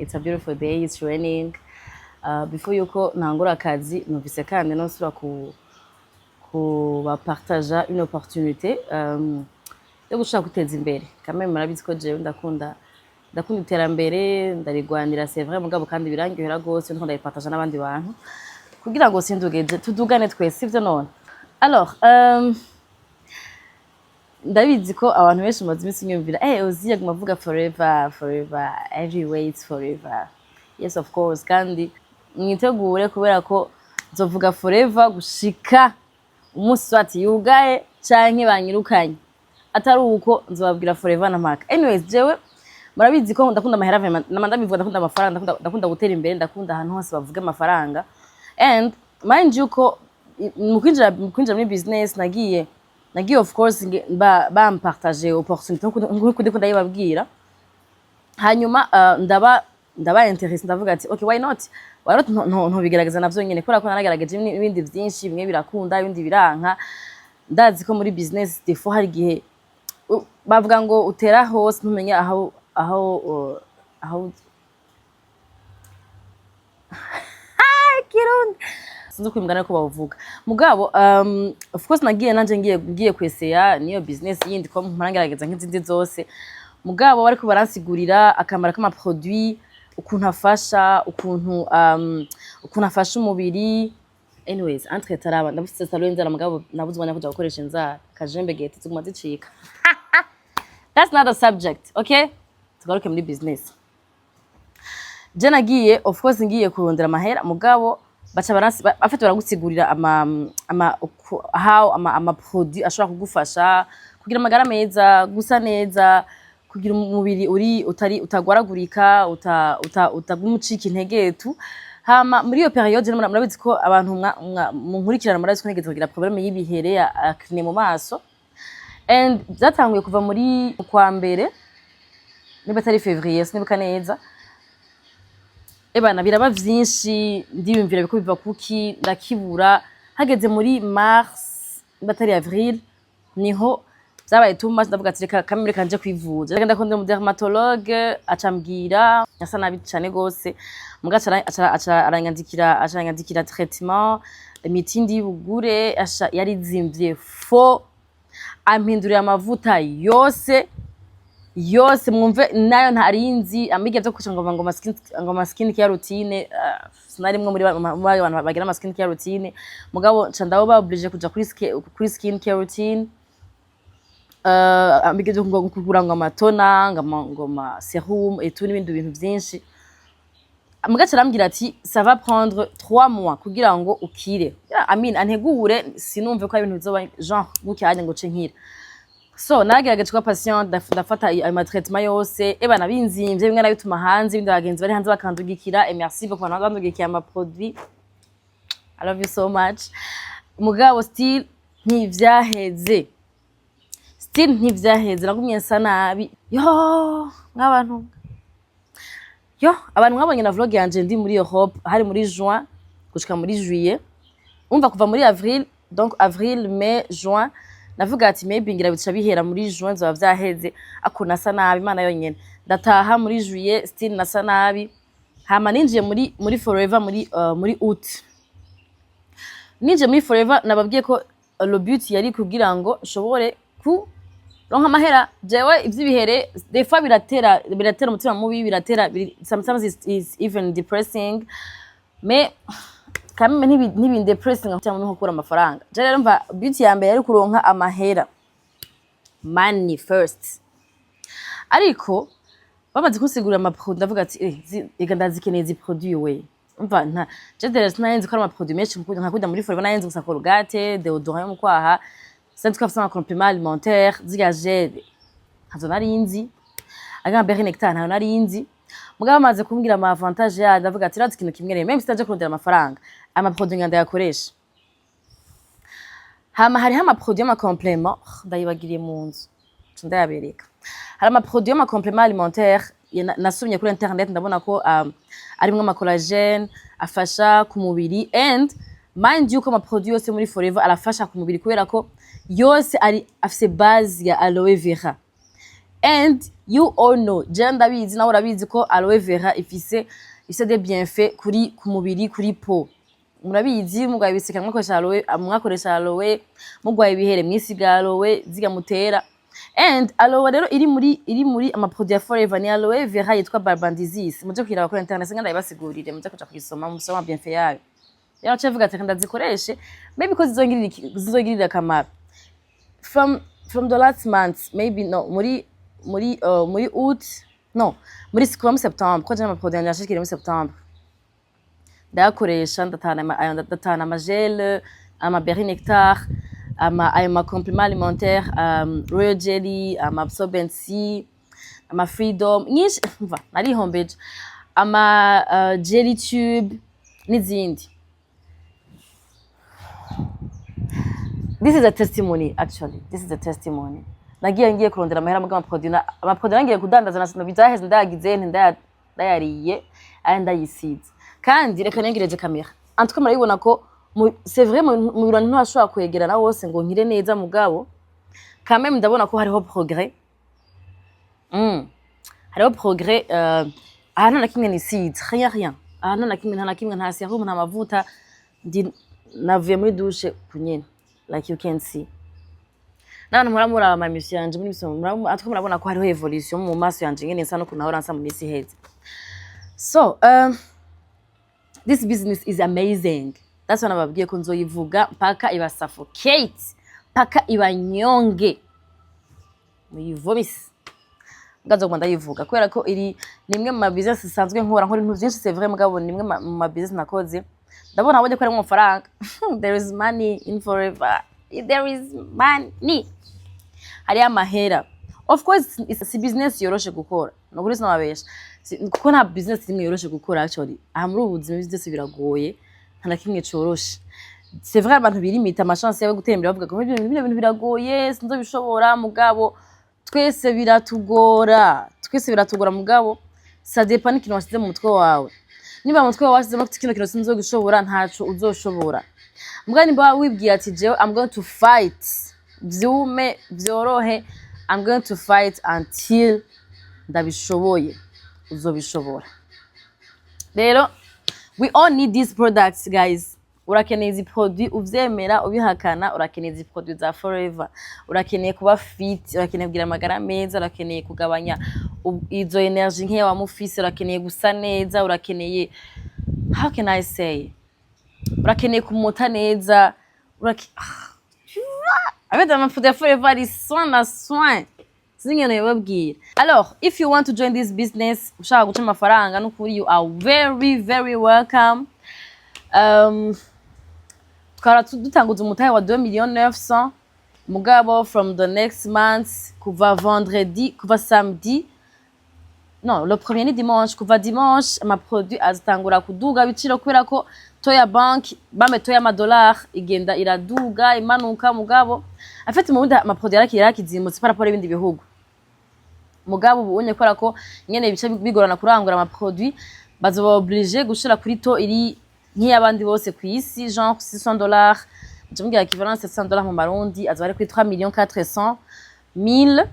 It's a beautiful day, it's raining. Before yuko ntangura akazi, numvise kandi nosubira ku kubapartaja une opportunité yo gushaka guteza imbere. Quand même murabizi ko jewe ndakunda iterambere, ndarigwanira, c'est vrai, mugabo kandi birangyohera gose ndiko ndabipartaja n'abandi bantu kugira ngo sindugeje tudugane twese, sivyo none? Alors, ndabizi ko abantu benshi mumaze iminsi nyumvira Ozi yaguma avuga Forever, Forever, everywhere it's Forever. Yes, of course, kandi mwitegure kubera ko nzovuga Forever gushika umunsi wati yugaye canke banyirukanye. Atari uko, nzobabwira Forever na mpaka. Anyways, jewe murabizi ko ndakunda amahera vraiment, nama ndabivuga, ndakunda amafaranga, ndakunda gutera imbere, ndakunda ahantu hose bavuga amafaranga. And mind you ko mu kwinjira muri business nagiye of course bampartage opportunité nkuko ndiko ndayibabwira. Hanyuma ndaba intéressé, ndavuga ati: "Okay, why not? Why not?" Ntobigerageza navyo nyene, kubera ko naragerageje ibindi vyinshi, bimwe birakunda, ibindi biranka. Ndazi ko muri business des fois hari igihe bavuga ngo utera hose ntumenye aho Kirundi sinzi uko imigani ko bawuvuga. Mugabo of course nagiye nanje ngiye kweseya niyo business yindi ko mpora ngerageza nk'izindi zose. Mugabo bariko baransigurira akamaro k'ama produit, ukuntu afasha, ukuntu afasha umubiri. Anyways, entre taraba ndabufise salon inzara, mugabo nabuze umwanya wo kuja gukoresha inzara kajembe gete ziguma zicika. That's not a subject. Okay, tugaruke muri business. Je nagiye of course ngiye kurondera amahera, mugabo baca baransi afite baragusigurira ama how ama produit ashobora kugufasha kugira amagara meza, gusa neza, kugira umubiri uri utari utagwaragurika, utaguma ucika intege tu. Hama muri iyo période rero murabizi ko abantu munkurikirana murabizi ko nigeze kugira problème y'ibihere ya acné mu maso, and byatanguye kuva muri kwa mbere, niba atari février, sinibuka neza. Ebana biraba vyinshi, ndiyumvira biko biva kuki, ndakibura. Hageze muri mars, niba atari avril, niho vyabaye too much. Ndavuga ati: "Reka kamere kanje kwivuza." Reka ndakondera umu dermatologue, acambwira asa nabi cane gose, muga aca aranyandikira traitement, imiti ndibugure. Asha yarizimvye fo, ampindurira amavuta yose yose, mwumve nayo ntarinzi amiga vyo kuca ngo ma skin care routine. Sinarimwe muri abantu bagira ama skin care routine, mugabo nca ndabo obligé kuja kuri skin care routine. Amiga vyo ngo kugura ngo ama toner, ngo ma sérum et tout n'ibindi bintu vyinshi. Mugaca arambwira ati: "Ça va prendre 3 mois kugira ngo ukire." Yeah, I mean, antegure sinumve ko ari ibintu bizoba genre gutya ngo ce nkira. So naragerageje kuba patient, ndafata ayo ma traitement yose. Eba nabinzimvye, bimwe nabituma hanze, ibindi abagenzi bari hanze bakandugikira. Et merci beaucoup abantu bandugikiye ama produit, I love you so much. Mugabo still ntivyaheze, still ntivyaheze, nagumye nsa nabi. Yo mwabantu, yo abantu mwabonye na vlog yanje ndi muri Europe, hari muri juin gushika muri juillet. Umva, kuva muri avril, donc avril, mai, juin, navuga ati maybe ngira bica bihera muri juin, zoba vyaheze. Ako nasa nabi Imana yonyene. Ndataha muri juillet, still nasa nabi. Hama ninjiye muri Forever muri août. Ninjiye muri Forever, nababwiye ko le but yari kugira ngo nshobore ku ronka amahera. Jewe ivy'ibihere des fois biratera umutima mubi, biratera sometimes it's even depressing, mais quand même ntibin depressing cyangwa nko gukura amafaranga. Je rero mva but ya mbere yari kuronka amahera, money first. Ariko bamaze kunsigurira ama produit, ndavuga ati: "Eh, ega ndazikeneye izi produit." We umva, nta je dere sinari nzi ko ari ama produit menshi nka kujya muri Forever. Nari nzi gusa Colgate, déodorant yo mu kwaha, sinzi ko afise ama complément alimentaire, zirya gel ntazo nari nzi, aga berry nectar ntayo nari nzi. Mugabo bamaze kumbwira ama avantage yayo, ndavuga ati: "Urazi ikintu kimwe rero, même sitaje kurondera amafaranga, ama produit nga ndayakoresha." Hama hariho ama produit y'ama complément, ndayibagiriye mu nzu, nca ndayabereka. Hari ama produit y'ama complément alimentaire nasomye kuri internet, ndabona ko arimwo ama collagène afasha ku mubiri. And mind you ko ama produit yose muri Forever arafasha ku mubiri, kubera ko yose ari afise base ya aloe vera. And you all know, je ndabizi, nawe urabizi ko aloe vera ifise des bienfaits kuri ku mubiri, kuri peau. Murabizi, mugwaye ibiseka mwakoresha aloe, mwakoresha aloe, mugwaye ibihere mwisiga aloe zigamutera. And aloe rero iri muri ama produit ya Forever ni aloe vera yitwa Barbandisis. Muje kuyiraba kuri internet, singa ndayibasigurire, muje kuja kuyisoma, musoma bienfait yayo. Rero naciye mvuga ati reka ndazikoreshe, maybe ko zizongirira akamaro. From the last month, maybe no muri août, no muri, kuva muri septembre, ko je ama produit yanje yashikiriye muri septembre, ndayakoresha, ndatahana ama gel, ama berry nectar, ama ayo ma complément alimentaire, royal jelly, ama absorbent C, ama freedom nyinshi. Mva narihombeje ama jelly tube n'izindi. This is a testimony, actually this is a testimony. Nagiye ngiye kurondera amahera, muga ama produit nagiye kudandaza na bizaheze, ndayagize nti ndayariye aya ndayisize. Kandi reka nengereje kamera, en tout cas murabibona ko c'est vrai, mu biro ntashobora kwegerana wose ngo nkire neza, mugabo quand même ndabona ko hariho progrès. Hariho progrès. Aha nta na kimwe nisize, rien, rien. Aha nta na kimwe, nta na kimwe, nta serum, nta mavuta. Ndi navuye muri douche kunyene, like you can see. N'abantu muhora muraba ama émission yanje muri miso, atwo murabona ko hariho évolution mu maso yanje, ngene nsa no kunahora nsa mu minsi iheze. So this business is amazing. That's why nababwiye ko nzoyivuga mpaka iba suffocate, mpaka ibanyonge, muyivomise. Ngazoguma ndayivuga kubera ko iri ni imwe mu ma business isanzwe nkora. Nkora ibintu byinshi, c'est vrai, mugabo ni imwe mu ma business nakoze ndabona abonye ko harimo amafaranga. There is money in Forever, there is money, hariyo amahera. Of course si business yoroshe gukora, ni ukuri sinababesha. Kuko nta business imwe yoroshe gukora actually. Aha muri ubu buzima byose biragoye, nta na kimwe coroshe. C'est vrai, abantu birimita ama chance yabo gutera imbere, bavuga ko bino bintu biragoye, sinzobishobora. Mugabo twese biratugora, twese biratugora. Mugabo ça dépend n'ikintu washyize mu mutwe wawe. Niba mu mutwe wawe washyizemo ko kino kintu sinzogishobora, ntaco uzoshobora. Mugabo nimba wibwiye ati jewe I'm going to fight, vyume vyorohe, I'm going to fight until ndabishoboye, uzobishobora. Rero we all need these products, guys. Urakeneye izi produit, uvyemera ubihakana, urakeneye izi produit za Forever. Urakeneye kuba fit, urakeneye kugira amagara meza, urakeneye kugabanya izo energy nkeya wamufise, urakeneye gusa neza, urakeneye, how can I say, urakeneye kumota neza. Avec amafoto ya Forever ari soin na soin, sinzi ingene yobabwira. Alors if you want to join this business, ushaka guca amafaranga, n'ukuri you are very very welcome. Twara dutanguza umutahe wa 2 millions 900, mugabo from the next month, kuva vendredi, kuva samedi, non, le premier ni dimanche, kuva dimanche ama produit azatangura kuduga ibiciro, kubera ko taux ya banque bame, taux y'amadolari igenda iraduga imanuka. Mugabo en fait mu Burundi ama produit yarakizimutse par rapport y'ibindi bihugu. Mugabo ubu unye kubera ko nyene bice bigorana kurangura ama produit, bazoba obligé gushira kuri taux iri nk'iy'abandi bose ku isi, genre $600. Je mbwira equivalent $700 mu marundi, azoba ari kuri 3 millions 400 mille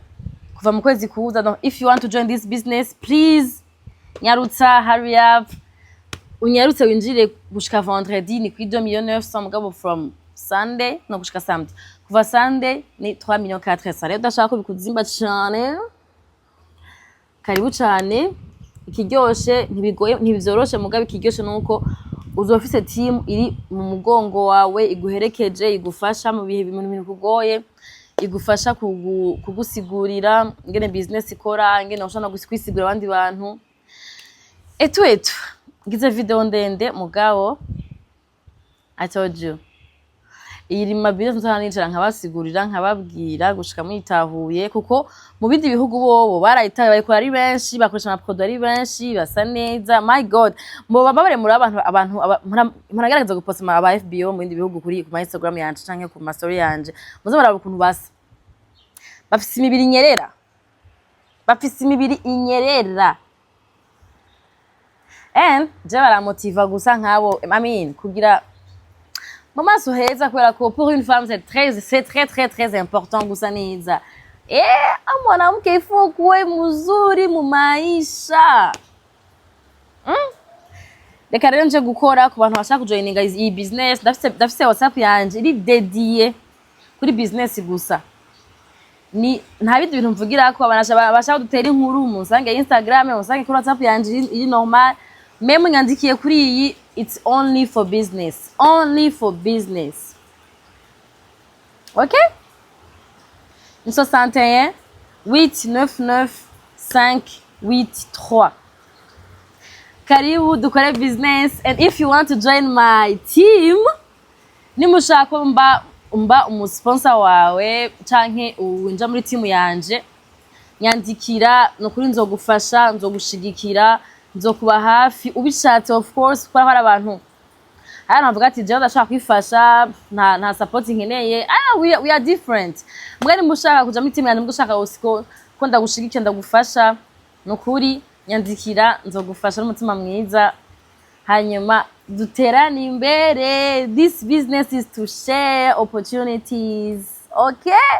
kuva mu kwezi kuza. Donc if you want to join this business, please nyarutsa, hurry up, unyarutse winjire. Gushika vendredi ni kuri 2 millions 900, mugabo from Sunday, no gushika samedi, kuva Sunday ni 3 millions 400. Rero udashaka ko bikuzimba cane, karibu cane. Ikiryoshe, ntibigoye, ntibivyoroshe, mugabo ikiryoshe nuko uzoba ufise team iri mu mugongo wawe, iguherekeje, igufasha mu bihe ibintu bikugoye, igufasha kugusigurira ingene business ikora, ingene ushobora no kwisigurira abandi bantu etu etu. Ngize video ndende, mugabo I told you, iyi iri mu ma business nzohora nicara nkabasigurira, nkababwira gushika mwitahuye, kuko mu bindi bihugu bobo barayitaye, bayikora ari benshi, bakoresha ama produit ari benshi, basa neza. My God, muba babare muri abantu muragerageza guposta aba FBO mu bindi bihugu kuri ku ma Instagram yanje canke ku ma story yanje, muze muraba ukuntu basa, bafise imibiri inyerera, bafise imibiri inyerera. And je baramotiva gusa nk'abo, I mean, kugira mu maso heza, kubera ko pour une femme c'est très très très très important gusa neza. Mwanamke ifo kuwe mzuri mu maisha. Reka rero nje gukora. Ku bantu bashaka kujoininga iyi business, ndafise WhatsApp yanje iri dédiée kuri business gusa, ni nta bindi bintu mvugirako. Abantu bashaka dutera inkuru, musange Instagram, musange kuri WhatsApp yanje iri normal. Même nyandikiye kuri iyi, it's only for business, only for business, okay? Ni 61 899 583. Karibu dukore business. And if you want to join my team, nimushaka ko mba umusponsor wawe canke winja muri team yanje, nyandikira. Nukuri nzogufasha, nzogushigikira, nzokuba hafi ubishatse, of course, kuko hari abantu bavuga ati: "Jewe ndashaka kwifasha, nta support nkeneye." Ah, we are different. Mbwa nimba ushaka kuja muri team yanje, mbwa ushaka ko ndagushigikira, ndagufasha, nukuri nyandikira, nzogufasha n'umutima mwiza, hanyuma duterane imbere. This business is to share opportunities, okay?